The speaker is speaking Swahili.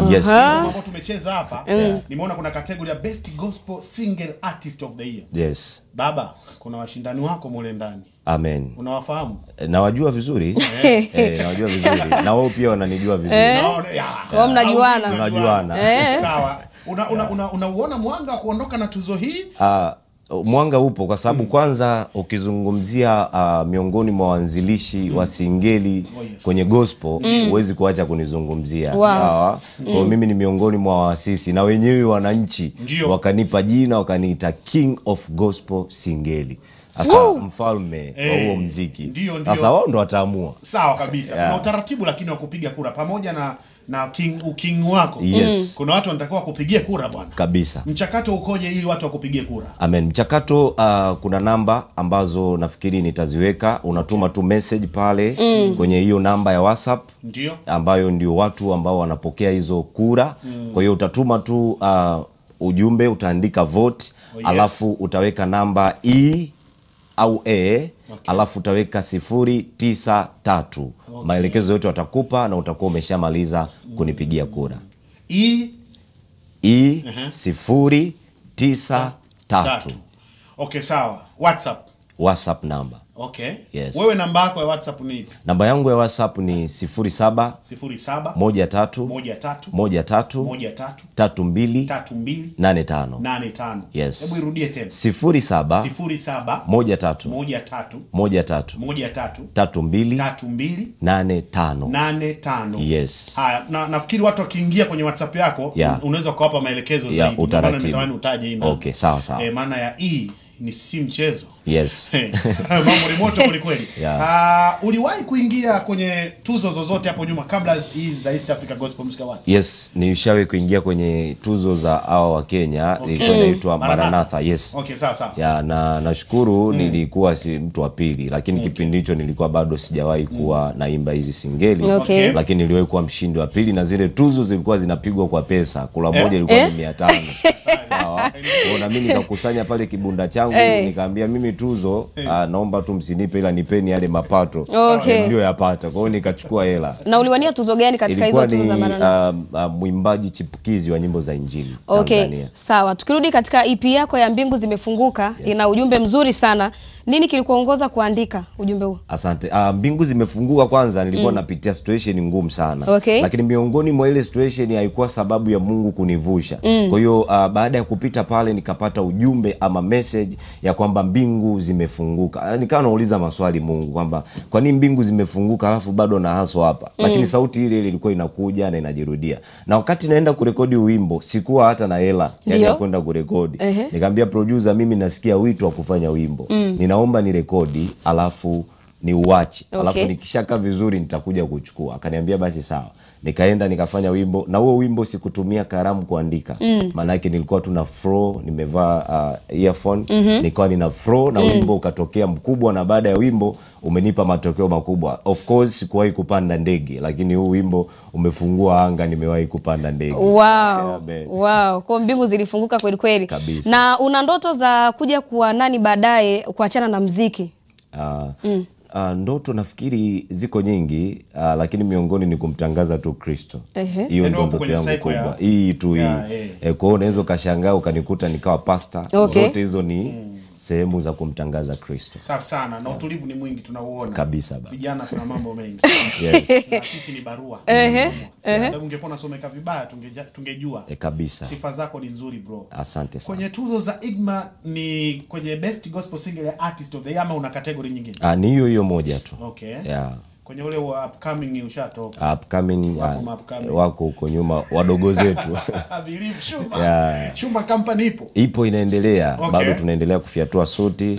Yes. Ambapo tumecheza hapa, nimeona kuna category ya Best Gospel Single Artist of the Year. Yes. Baba, kuna washindani wako mule ndani. Amen. Unawafahamu? Nawajua vizuri. Nawajua vizuri. Na wao pia wananijua vizuri. Wao mnajuana. Tunajuana. Sawa. Unauona mwanga wa kuondoka na tuzo hii? Mwanga upo kwa sababu kwanza ukizungumzia miongoni mwa waanzilishi wa singeli kwenye gospel, huwezi kuacha kunizungumzia. Wow. Sawa. Kwa mimi ni miongoni mwa waasisi na wenyewe wananchi wakanipa jina, wakaniita King of Gospel Singeli. Sasa mfalme wa huo muziki. Sasa wao ndo wataamua. Sawa kabisa. Kuna utaratibu lakini wa kupiga kura pamoja na king wako. Yes. Kuna watu wanatakiwa kupigia kura bwana. Kabisa. Mchakato ukoje ili watu wakupigie kura? Amen. Mchakato, kuna namba ambazo nafikiri nitaziweka, unatuma tu message pale kwenye hiyo namba ya WhatsApp. Ndio. Ambayo ndio watu ambao wanapokea hizo kura. Kwa hiyo utatuma tu ujumbe, utaandika vote, alafu utaweka namba E au A, alafu utaweka 093. Maelekezo yote watakupa na utakuwa umeshamaliza kunipigia kura. E E 093. Okay, sawa. WhatsApp. WhatsApp number. Okay. Yes. Wewe namba yako ya WhatsApp ni ipi? Namba yangu ya WhatsApp ni 07 07 13 13 13 13 32 32 85. 85. Yes. Hebu irudie tena. 07 07 13 13 13 13 32 32 85. 85. Yes. Haya, na nafikiri watu wakiingia kwenye WhatsApp yako unaweza kuwapa maelekezo zaidi. Utaratibu. Natamani utaje hii. Okay, sawa sawa. Maana ya E ni si mchezo. Yes. Mambo ni moto kweli kweli. Uliwahi kuingia kwenye tuzo zozote hapo nyuma kabla hizi za East Africa Gospel Music Awards? Yes, nilishawahi kuingia kwenye tuzo za hao wa Kenya, ilikuwa inaitwa Maranatha. Yes. Okay, sawa sawa. Ya, na nashukuru nilikuwa si mtu wa pili, lakini kipindi hicho nilikuwa bado sijawahi kuwa naimba hizi singeli. Lakini niliwahi kuwa mshindi wa pili na zile tuzo zilikuwa zinapigwa kwa pesa. Kula moja ilikuwa ni 500. Sawa. Na mimi nikakusanya pale kibunda changu, nikaambia mimi tuzo naomba tu msinipe ila nipeni yale mapato ndio yapata. Kwa hiyo nikachukua hela. Na uliwania tuzo gani katika hizo tuzo za Maranatha? Mwimbaji chipukizi wa nyimbo za Injili Tanzania. Sawa. Tukirudi katika EP yako ya Mbingu Zimefunguka, ina ujumbe mzuri sana. Nini kilikuongoza kuandika ujumbe huo? Asante. Mbingu Zimefunguka kwanza nilikuwa napitia situation ngumu sana. Lakini miongoni mwa ile situation haikuwa sababu ya Mungu kunivusha. Kwa hiyo baada ya kupita pale nikapata ujumbe ama message ya kwamba mbingu zimefunguka. Nikawa nauliza maswali Mungu kwamba kwa nini mbingu zimefunguka alafu bado na haso hapa. Lakini sauti ile ile ilikuwa inakuja na inajirudia. Na wakati naenda kurekodi wimbo sikuwa hata na hela yani ya kwenda kurekodi. Nikamwambia producer, mimi nasikia wito wa kufanya wimbo. Ninaomba nirekodi alafu ni uache. Alafu nikishaka vizuri nitakuja kuchukua. Akaniambia basi sawa. Nikaenda nikafanya wimbo, na huo wimbo sikutumia kalamu kuandika. Maana yake nilikuwa tu na flow, nimevaa earphone, nikawa nina flow na wimbo ukatokea mkubwa, na baada ya wimbo umenipa matokeo makubwa. Of course sikuwahi kupanda ndege, lakini huu wimbo umefungua anga, nimewahi kupanda ndege. Wow. Wow. Kwa mbingu zilifunguka kweli kweli. Na una ndoto za kuja kuwa nani baadaye kuachana na muziki? Ndoto nafikiri ziko nyingi, lakini miongoni ni kumtangaza tu Kristo. Hiyo ndio ndoto yangu kubwa. Hii tu hii. Kwa hiyo unaweza ukashangaa ukanikuta nikawa pastor. Zote hizo ni sehemu za kumtangaza Kristo. Safi sana. Na utulivu ni mwingi tunauona. Kabisa baba. Vijana tuna mambo mengi. Yes. Na sisi ni barua. Sababu ungekuwa unasomeka vibaya tungejua. Kabisa. Sifa zako ni nzuri bro. Asante sana. Kwenye tuzo za Igma ni kwenye Best Gospel Single Artist of the Year ama una category nyingine? Ni hiyo hiyo moja tu. Okay. Yeah. Kwenye ule wa upcoming ushatoka. Upcoming wako huko nyuma wadogo zetu. I believe Shuma. Shuma company ipo. Ipo inaendelea. Bado tunaendelea kufiatua suti.